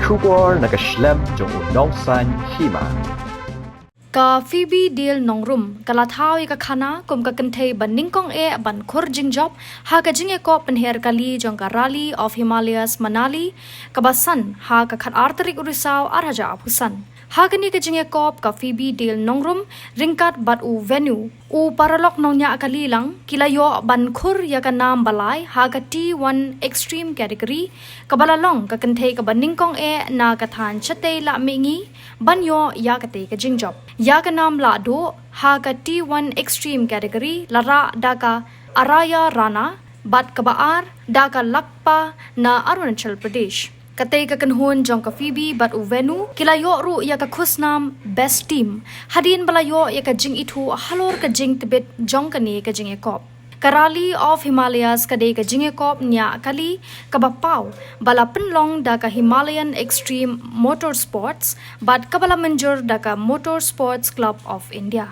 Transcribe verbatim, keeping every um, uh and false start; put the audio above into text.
Khubor na ka shlem jong u nongsaiñ hima. Ka Phoebe Dale Nongrum ka la thaw ïa ka khana kum ka kynthei ba nyngkong eh ban khur jingjop ha ka jingïakop pynher kali jong ka Rally of Himalayas Manali kaba san ha ka khatar tarik u Risaw arhajar arphew san. Ha kane ka jingïakop ka Phoebe Dale Nongrum ryngkat bad u Venu, u paralok nongñiah kali lang, ki la ïoh ban khur ïa ka nam ba lai ha ka T one Extreme Category, kaba la long ka kynthei kaba nyngkong eh na ka thaiñ shatei lah mihngi ban ïoh ïa katei ka jingjop. Ïa ka nam lah duh ha ka T one Extreme Category la rah da ka Araya Rana bad kaba ar da ka Lakpa na Arunachal Pradesh. Katei ka kynhun jong ka Phoebe bad u Venu ki la ïoh ruh ïa ka khusnam Best Team hadien ba la ïoh ïa ka jingithuh halor ka jingtbit jong kane ka jingïakop. Ka Rally of Himalayas ka dei ka jingïakop ñiah kali kaba paw ba la pynlong da ka Himalayan Extreme Motorsports bad kaba la mynjur da ka Motorsports Club of India.